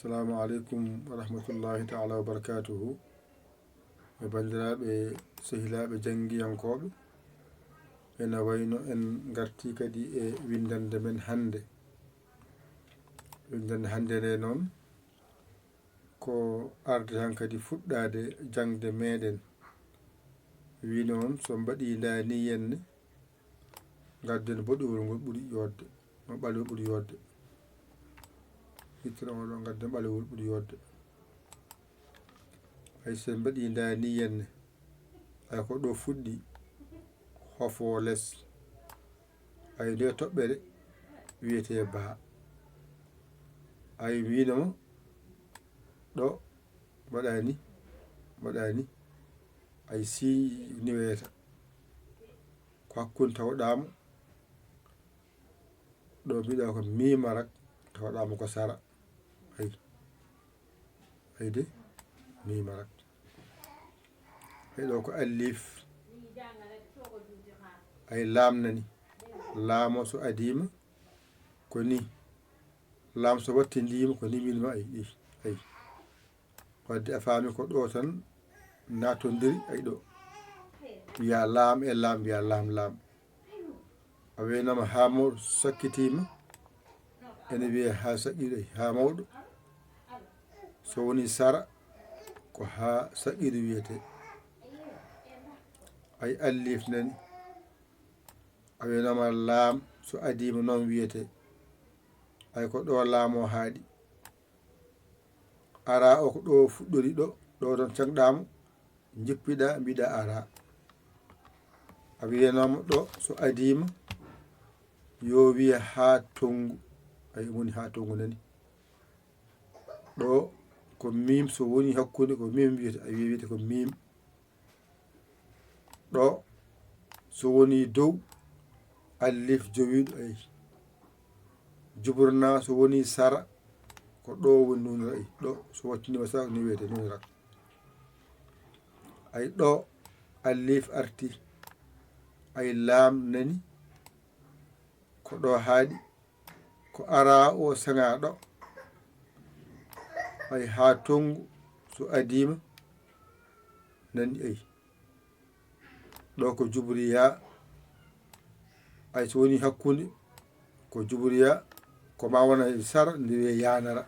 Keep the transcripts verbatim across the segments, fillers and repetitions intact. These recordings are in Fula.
Assalamu aleykum wa rahmatullahi taala wa barakatuhu. E banndiraaɓe, sehilaaɓe janngiyankooɓe, ena wayno en ngartii kadi e winndannde men hannde. Winndannde hannde nde noon ko arde han kadi fuɗɗaade jaŋde meeɗen. Wii noon, so mbaɗii ndaa nii yenne, ngadden boɗewol ngol ɓuri yooɗde, mo ɓalewol ɓuri yooɗde. Ittuɗen oɗo, ngadden ɓalewol ɓuri yooɗde. Hay so en mbaɗii ndaa nii yenne, hay ko ɗo fuɗɗi, hofo les. Hay nde toɓɓere wiyetee baa. Hay wiino mo ɗo mbaɗaa ni, mbaɗaa ni. Hay si ni wiyata. Ko hakkunde tawɗaamo, ɗo mbiɗa ko miima rak, tawɗaamo ko sara. Ay. Ay de, miima rak. Ay ɗo ko allif. Ay laam nani. Laamo so adiima, ko ni. Laam so wattindiima, ko ni miima ay. Ay. Wadde a faami ko ɗo tan naatondiri, ay ɗo. Wiya laam e laam, wiya laam, laam. A weenama haa mawɗo sakkitiima, ene wiyee haa saɗɗiiɗo, haa mawɗo. So woni sara, ko haa saɗɗiiɗo wiyetee. Ay allif nani. A weenama laam, so adiima noon wiyetee. Ay ko ɗo laam o haaɗi. Ara o ko ɗo fuɗɗori ɗo, ɗo tan caŋɗaamo, njippiɗa, mbiɗa ara. A wiyanama ɗo, so adiima, yo wiye haa tonngu. Ay, woni haa tonngu nani. Ɗo ko miim, so woni hakkunde ko miim wiyete, a wiye wiyete ko miim. Ɗo, so woni dow, allif jowiiɗo, ay. Juburna, so woni sara, ko ɗo woni nuunira, ay. Ɗo, so wattiniima sara, ni wiyete nuunira. Ay, ɗo, allif arti. Ay, laam nani, ko ɗo haaɗi. Ko ara o saŋa ɗo. Ay, haa tonngu so adiima, nani ay. Ɗo ko jubriya. Ay, so woni hakkunde, ko jubriya, ko ma wona e sara, nde wiye yanara.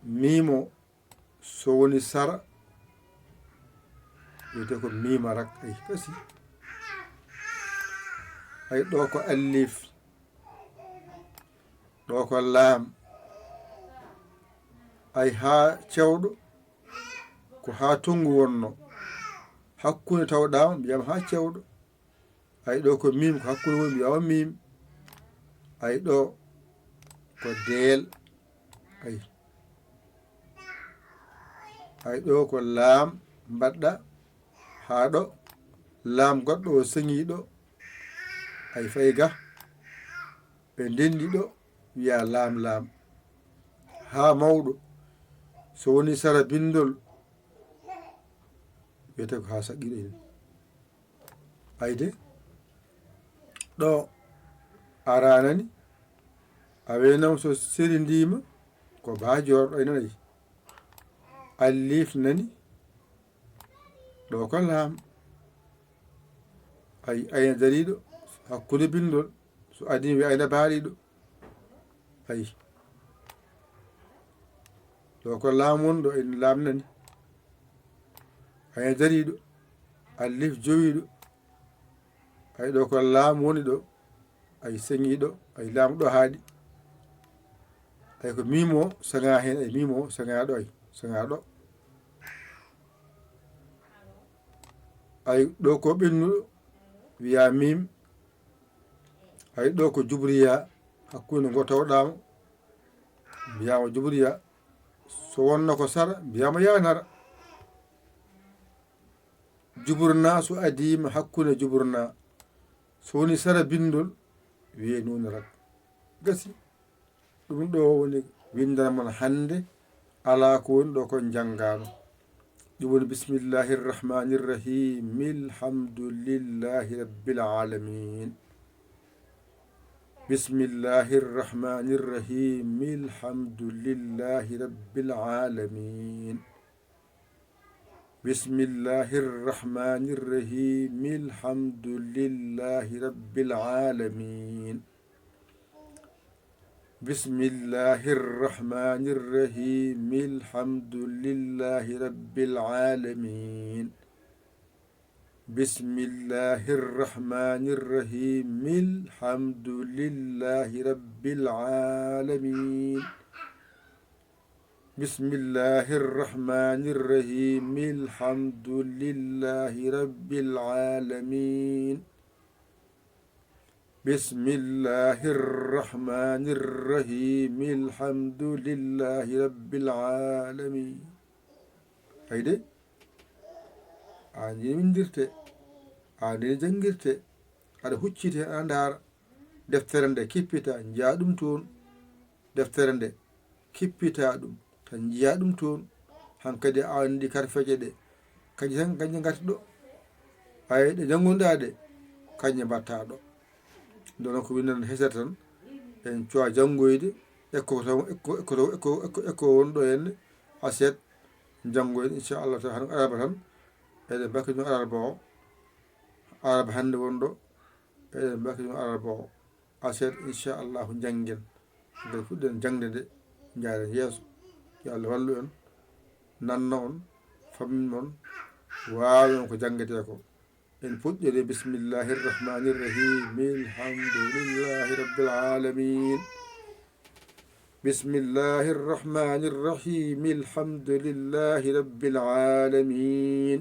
Miimo, so woni sara, wiyete ko miima rak, ay, kasi. Ay, ɗo ko allif, ɗo ko laam. Ay, haa cewɗo, ko haa tonngu wonno. Hakkunde tawɗaama, mbiyam haa cewɗo. Ay, ɗo ko miim, ko hakkunde woni, mbiyam miim. Ay, ɗo ko deel. Ay. Ay, ɗo ko laam mbaɗɗa haa ɗo. Laam goɗɗo o seŋiiɗo. Ay, fay ga. Ɓe ndenndi ɗo, wiya laam laam. Haa mawɗo. So woni sara binndol, wiyete ko haa saɗɗiiɗo en. Ayde, ɗo ara nani, a weenam so serindiima, ko baa joorɗo ay nanayi. Allif nani, ɗo ko laam. Ay, ayna dariiɗo, hakkunde binndol, so adii wiya ayna baaliiɗo. Ay. Ɗo ko laam woni ɗo, en laam nani. Ay dariiɗo, allif jowiiɗo. Ay, ɗo ko laam woni ɗo. Ay seŋiiɗo, ay laam ɗo haaɗi. Ay ko miimo saŋa heen, ay miimo saŋa ɗo, ay saŋa ɗo. Ay, ɗo ko ɓennuɗo, wiya miim. Ay, ɗo ko jubriya, hakkunde ngo tawɗaama, mbiyaama jubriya. So wonno ko sara, mbiyaama yanara. Juburna, so adiima hakkunde juburna, so woni sara binndol, wiye nuunara. Gasi. Ɗum ɗo woni winndere mon hannde, alaa ko woni ɗo ko njanngaano. Ɗum woni bismillahi rrahmani rrahim, alhamdulillahi rabbil alamin. بسم الله الرحمن الرحيم. الحمد لله رب العالمين. بسم الله الرحمن الرحيم. الحمد لله رب العالمين. بسم الله الرحمن الرحيم. الحمد لله رب العالمين. بسم الله الرحمن الرحيم. الحمد لله رب العالمين. بسم الله الرحمن الرحيم. الحمد لله رب العالمين. بسم الله الرحمن الرحيم. الحمد لله رب العالمين. Ayde, a ni windirte, a ni jangirte, aɗa huccite, aɗa ndaara deftere nde, kippita, njiya ɗum toon. Deftere nde, kippita ɗum, tan njiya ɗum toon. Hankadi a anndi karfeeje ɗe, kañje tan, kañje ngarti ɗo. Ay, ɗe njanngunoɗaa ɗe, kañje mbaɗta ɗo. Nden noon ko winndere hesere tan, en cuwa janngoyde, ekko tan, ekko, ekko, ekko, ekko, ekko wonɗo henne, aset, janngoyde, inchallah taala, hano alarba tan, eɗen mbakki ɗum alarba o, alarba hannde wonɗo, eɗen mbakki ɗum alarba o. Aset, inchallahu, njanngen. Nde fuɗɗen jaŋde nde, njaaren yeeso. Yo Allah wallu en, nanna on, fammin on, waawen ko janngetee ko. En puɗɗorii, bismillahi irrahmani irrahim. Alhamdulillahi rabbil alamin. بسم الله الرحمن الرحيم. الحمد لله رب العالمين.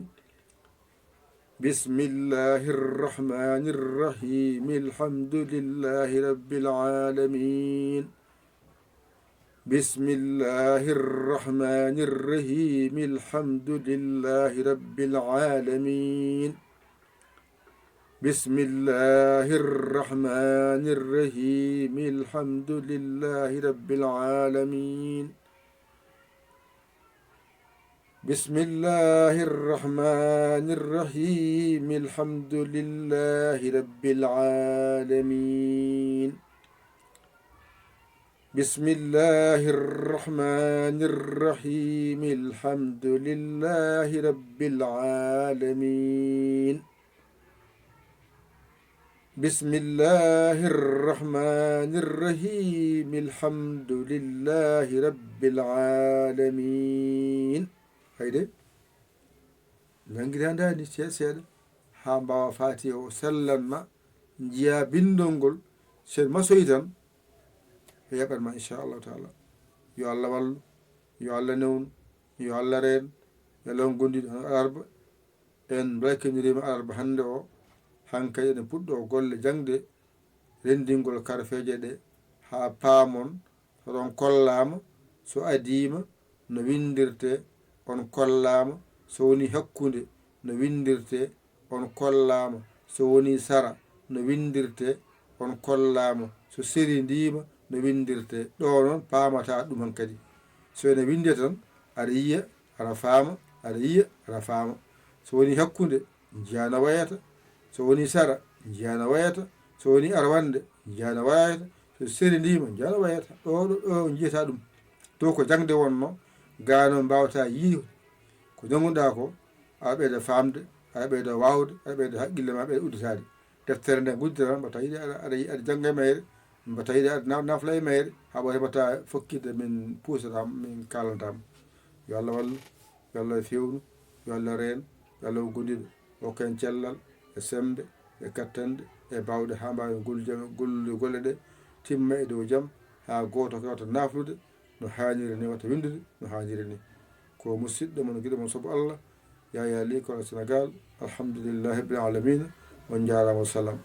بسم الله الرحمن الرحيم. الحمد لله رب العالمين. بسم الله الرحمن الرحيم. الحمد لله رب العالمين. بسم الله الرحمن الرحيم. الحمد لله رب العالمين. بسم الله الرحمن الرحيم. الحمد لله رب العالمين. بسم الله الرحمن الرحيم. الحمد لله رب العالمين. بسم الله الرحمن الرحيم. الحمد لله رب العالمين. Ayde, nanngirandani seeɗa seeɗa, haa mbaawa Faatiha o sellan ma, njiya binndol ngol, sen masoyi tan, ɓe yaɓat ma, inchallahu taala. Yo Allah wallu, yo Allah newnu, yo Allah reen, yo Allah on gondiɗo hano alarba. En mbaykindiriima alarba hannde o, hankadi eɗen puɗɗo golle jaŋde renndingol karfeeje ɗe, haa paamon, so ɗon kollaama, so adiima, no winndirtee, on kollaama, so woni hakkunde, no winndirtee, on kollaama, so woni sara, no winndirtee, on kollaama, so serindiima, no winndirtee. Ɗo noon paamataa ɗum hankadi. So ene winndee tan, aɗa yiya, aɗa faama, aɗa yiya, aɗa faama. So woni hakkunde, njiya no wayata. So woni sara, njiya no wayata. So woni arwannde, njiya no wayata. So serindiima, njiya no wayata. Ɗo, ɗo, ɗo njiyataa ɗum. To ko jaŋde wonnoo, gaa no mbaawataa yiide ko jannguɗaa ko, aɗa ɓeyda faamde, aɗa ɓeyda waawde, aɗa ɓeyda haqqille ma ɓeyda udditaade. Deftere nde nguddita tan, mbaɗta yiɗi aɗa, aɗa, aɗa jannga e mayre, mbaɗta yiɗi aɗa naf-, nafla e mayre, haa ɓooyata mbaɗta fokkitde min puusata, min kaalanta mo. Yo Allah wallu, yo Allah fewnu, yo Allah reen, yo Allah o gondiɗo, hokka en cellal, e semmbe, e kattanɗe, e baawɗe haa mbaawen gollude, gollude golle ɗe, timma e dow jam, haa gooto kala wata naflude, no haaniri ni, wata winndude no haaniri ni. Ko musiɗɗo mon, giɗo mon, sobo Allah, Yaya Ly, kono Sénégal. Alhamdulillahi rabbil alamina. On njaaraama, wa salam.